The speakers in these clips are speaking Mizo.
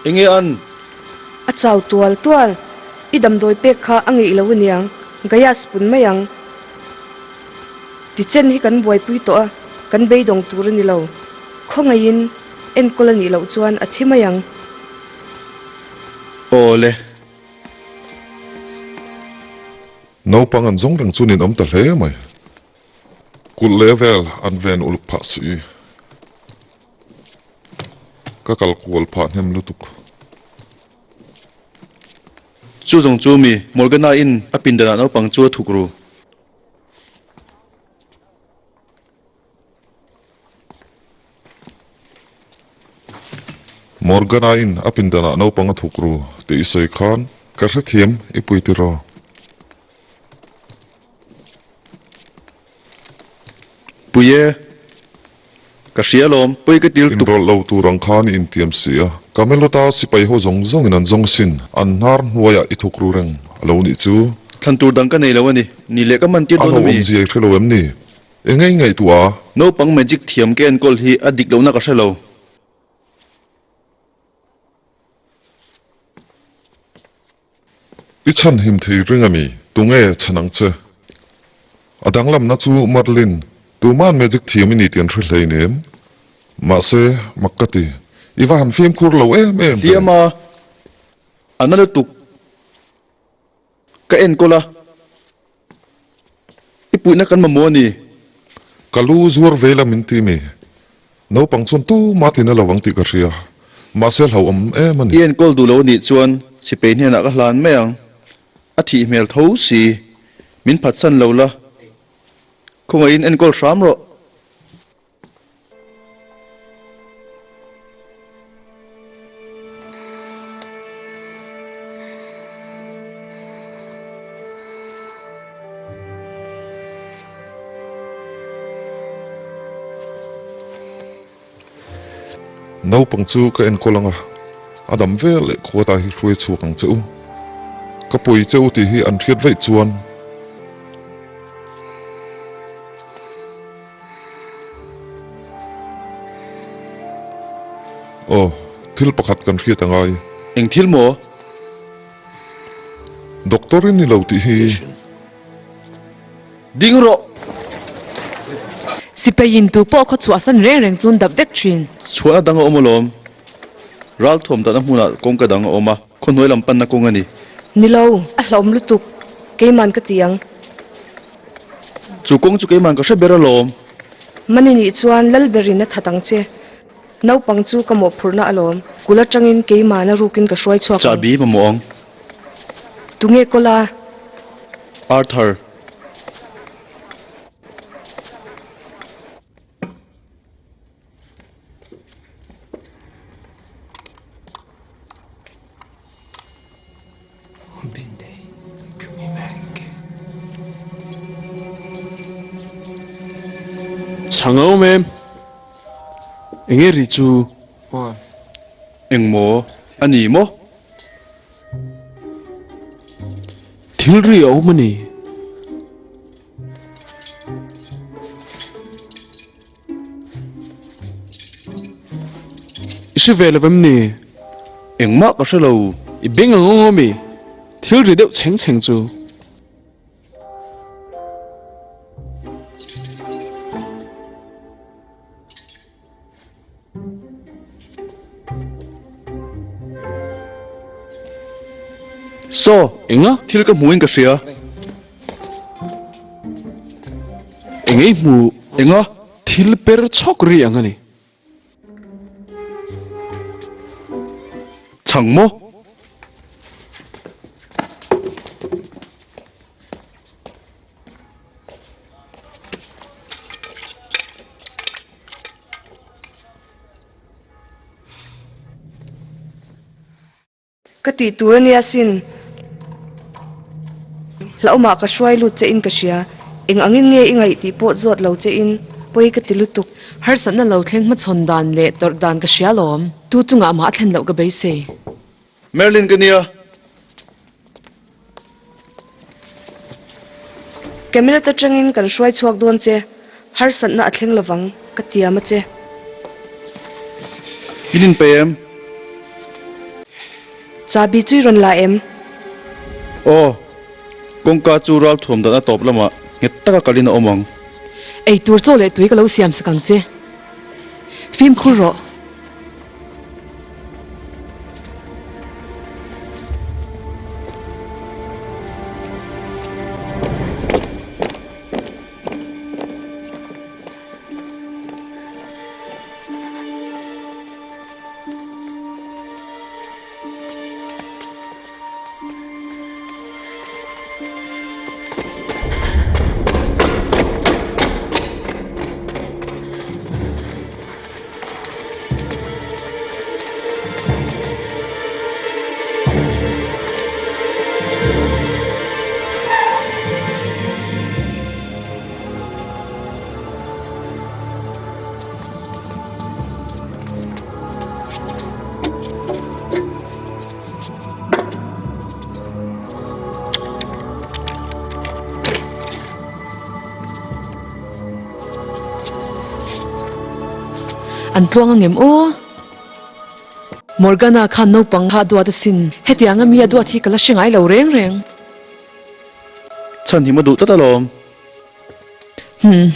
Enge an? A chau tual tual. I damdawi pek kha a ngeih lo aniang, Gaius pun mai ang. Tichen hi kan buaipui tawh a, kan beidawng tur a ni lo. Khawngaihin enkawl a nih loh chuan a thi mai ang. Aw le. Naupang an zawng reng chu nin awm ta hle mai. Kulh leh vel an ven uluk phah si. Ka kal kual phah hnem lutuk. Chu zawng chu mi Morgana in a pindanah naupang chu a thuk ru. Morgana in a pindanah naupang a thuk ru tih i sawi khan ka hrethiam i pui tiraw? Pui e, ka hria alawm, pui ka til tuk. Inrawlh lo tur ang khan i intiam si a, Camelot-a sipai ho zawng zawngin an zawng sin, an hnar hnuaiah i thuk ru reng a lo nih chu. Thlan tur dang ka nei lo a ni, ni leh ka man tir A dawn a mi? hlauhawmzia i hre lo em ni? Eng nge i ngaihtuah a? Naupang magic thiam ka enkawl hi a dik lohna ka hre lo. I chhan him thei ring a mi? Tunge chhan ang che? A danglamna chu Merlin, tuman magic thiam i ni tih an hre hleinem. Mahse, mak ka ti. I va han fimkhur lo em em ve. Hliam a, a na lutuk. Ka enkawl a, i puihna kan mamawh a ni. Ka lu zuar ve la min ti mi? Naupang chuan tumah tlin a lo ang tih ka hria, mahse hlauhawm em a ni. I enkawl duh lo a nih chuan sipei hnenah ka hlan mai ang. A thih hmel tho si, min phatsan lo la, khawngaihin enkawl hram rawh. Naupang chu ka enkawl ang a, a dam vel leh khuata hi hruai chhuak ang che u. Ka pawi che u tih hi an hriat vaih chuan. Aw, thil pakhat kan hriat a ngai. Eng thil maw? Doctor i ni lo tih hi. Ding rawh! Sipeiin tu pawh khaw chhuahsan reng reng chuan dap vek thin. Chhuahna dang a awm alawm. Ralthuam dahna hmunah kawngka dang a awm a, khaw hnuai lam panna kawng a ni. Ni lo, a hlauhawm lutuk. Keiman ka ti ang. Chu kawng chu keiman ka hre ber alawm. Mani nih chuan lal berin a that ang che. Naupang chu ka mawhphurhna alawm. Kul atangin keimahna rukin ka hruai chhuak ang. Chahbi mamawh ang. Tunge kawla? Arthur. Chhang a awm em? Enge ri chu? Engmaw a ni maw? Thil ri a awm a ni. I hre ve lo em ni? Engmah ka hre lo. I beng ang awng awm i thil ri deuh chheng chheng chu. Saw, Enga? Thil ka hmuin ka hria. Eng ei hmu? Enga? Thil per chhawk ri ang a ni. Chhang maw? Ka tih tur a nia sin. Hlauhmah ka hruai lut che in ka hria. Eng angin nge i ngaih tih pawh zawt lo che in pawi ka ti lutuk. Harsatna lo thleng hmachhawn dan leh tawrh dan ka hria lawm. Tu chungah mah a thlen loh ka beisei. Merlin ka nia. Camelot atangin kan hruai chhuak dawn che, harsatna a thleng lovang ka tiam a che. In inpeih em? Chahbi chu i rawn la em? Aw, kawngka chu ralthuam dan a tawp lamah nghet taka kalin a awm ang. Ei tur chaw leh tui ka lo siam sak ang che. Fimkhur rawh. An tluang angem aw? Morgana khan naupang kha a duat asin. Hetiang a mi a duat hi ka la hre ngai lo reng reng. Chhan him a duh tlat alawm. Hmm.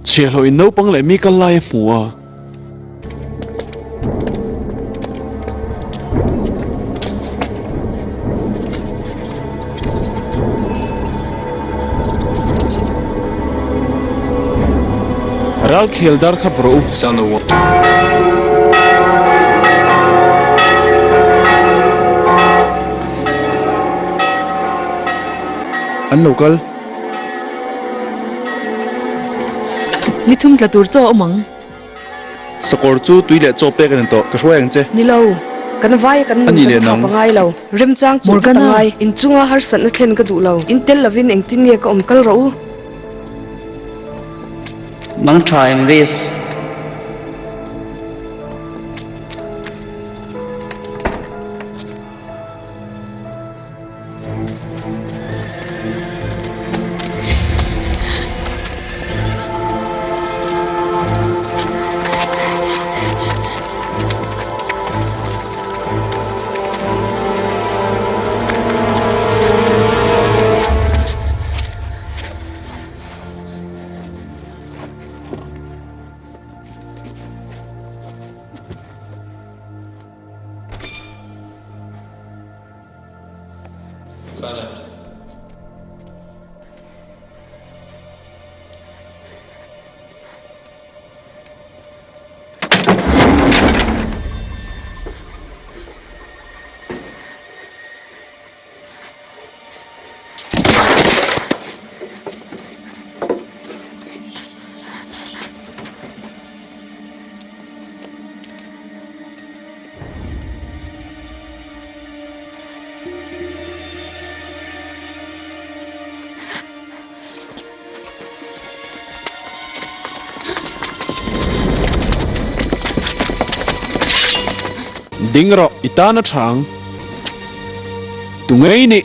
Chhiahhlawh in naupang leh mi kal lai a hmu a. Ral khel dar kha rawh u. An lo kal. Ni thum tla tur chaw a awm ang. Sakawr chu tui leh chaw pek a ni tawh, ka hruai ang che. Ni lo, kan vaia kan nun kan thap a ngai lo. Remchang chu vat a ngai. Inchunga harsatna thlen ka duh lo. In tel lovin engtin nge ka awm kal rawh u. Mang tha English. Ding rawh, i tan a tha ang. Tunge i nih?